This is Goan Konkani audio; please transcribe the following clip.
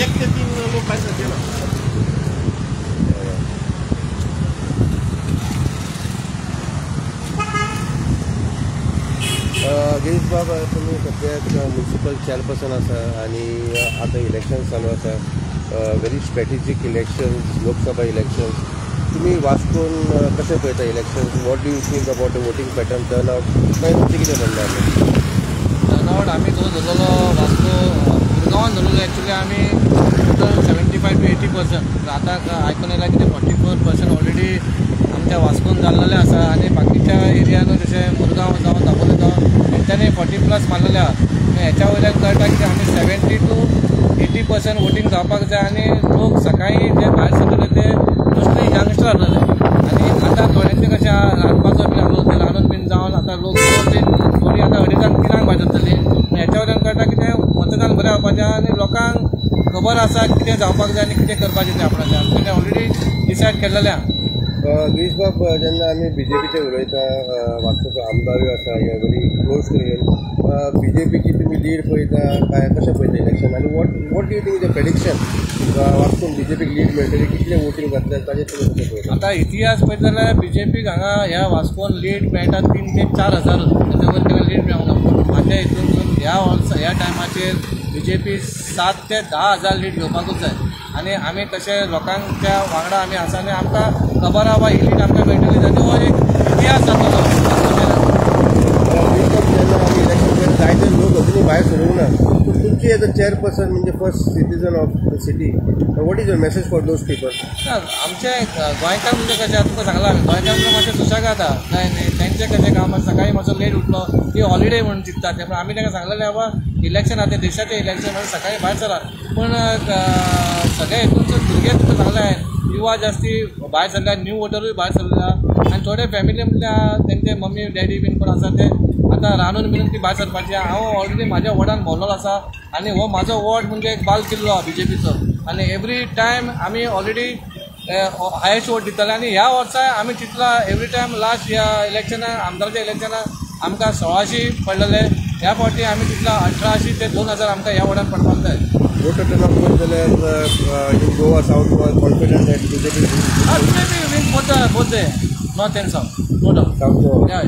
1 ते 3 लोक भायर सरचे ना. गिरीश बाब, तुमी सद्याक म्युनिसिपल चेअरपर्सन आसा आनी आतां इलेक्शन चालू आसा, very strategic elections, Lok Sabha elections. तुमी वास्कोन कशें पळयता elections? What do you think about the voting pattern, turn out? काय तुमचें कितें म्हणणें आसा? टर्न आवट आमी जो धरलेलो वास्को मुरगांवान धरलेलो एक्चुली आमी टोटल 75 to 80%. आतां आयकून येयला कितें 44% ऑलरेडी आमच्या वास्कोन जाल्लेलें आसा आनी बाकीच्या एरियान जशें मुरगांव जावं दाबोळे जावं तेंच्यांनी 40+ मारलेले आहा. हेच्या वयल्यान कळटा की आमी 70 to 80% voting जावपाक जाय आनी लोक सकाळीं जे भायर सरतले ते मोस्टली यंगस्टर आसलेले आनी आतां थोड्यांचे कशें आहा रांदपाचो बीन आसलो ते रांदून बीन जावन आतां लोक थोडीं आतां 2:30 3 भायर सरतलीं. हेच्या वयल्यान कळटा की तें मतदान बरें जावपाचें आनी लोकांक खबर आसा कितें जावपाक जाय आनी कितें करपाचें तें आपणाचें तेणें ऑलरेडी डिसायड केल्लेलें आहा. गिरीश बाब, जेन्ना आमी बीजेपीचे उलयता, वास्कोचो आमदारूय आसा, you are very close to him, बीजेपीची तुमी लीड पळयता काय कशें पळयता इलेक्शन आनी what do you think the prediction वास्कोन बीजेपीक लीड मेळटली, कितले वोटींग जातले ताजेर तुमी कशें पळयता? आतां इतिहास पळयत जाल्यार बीजेपीक हांगा ह्या वास्कोन लीड मेळटा 3 ते 4 हजार, ताच्या वयर केन्ना लीड मेळूंक ना. पूण म्हाज्या हितून ह्या वर्सा ह्या टायमाचेर बीजेपी 7 ते 10 हजार लीड घेवपाकूच जाय आनी आमी तशें लोकांच्या वांगडा आमी आसा आनी आमकां खबर आहा ही लीड आमकां मेळटली आनी हो एक इतिहास जातलो. जेन्ना आमी इलेक्शन जायते लोक अजुनूय भायर सरूंक ना, पूण तुमची एज अ चेअरपर्सन म्हणजे first citizen of the city, what is your message for those people? ना, आमचे गोंयकार म्हणजे कशें आतां तुमकां सांगलां हांवें, गोंयकार म्हणजे मातशें सुशेग जाता. न्हय न्हय तेंचें कशें काम सकाळीं मातसो लेट उठलो ती हॉलिडे म्हणून चिंतता ते, पूण आमी तांकां सांगलेलें बाबा इलेक्शन आहा तें देशाचें इलेक्शन म्हणून सकाळीं भायर सरा. पूण सगळे हितून भुरगे तुमकां सांगलें हांवें युवा जास्ती भायर सरल्या, न्यू वोटरूय भायर सरल्या आनी थोडे फॅमिली म्हटल्यार तेंचे मम्मी डॅडी बीन कोण आसा ते आतां रांदून बिनून ती भायर सरपाची. हांव ऑलरेडी म्हाज्या वॉर्डान भोंवलोलो आसा आनी हो म्हाजो वॉर्ड म्हणजे एक बाल किल्लो आहा बीजेपीचो आनी एवरी टायम आमी ऑलरेडी हायस्ट वोट दिताले आनी ह्या वर्सा आमी चिंतला एवरी टायम लास्ट ह्या इलेक्शनाक आमदाराच्या इलेक्शनाक आमकां 1600 पडलेले, ह्या फावटी आमी चिंतला 1800 ते 2000 आमकां ह्या वॉर्डान पडपाक जाय. वोटर टर्न आवट पळयत जाल्यार in Goa south Goa confident that BJP BJP win both the north and south, no doubt. South Goa. Yeah.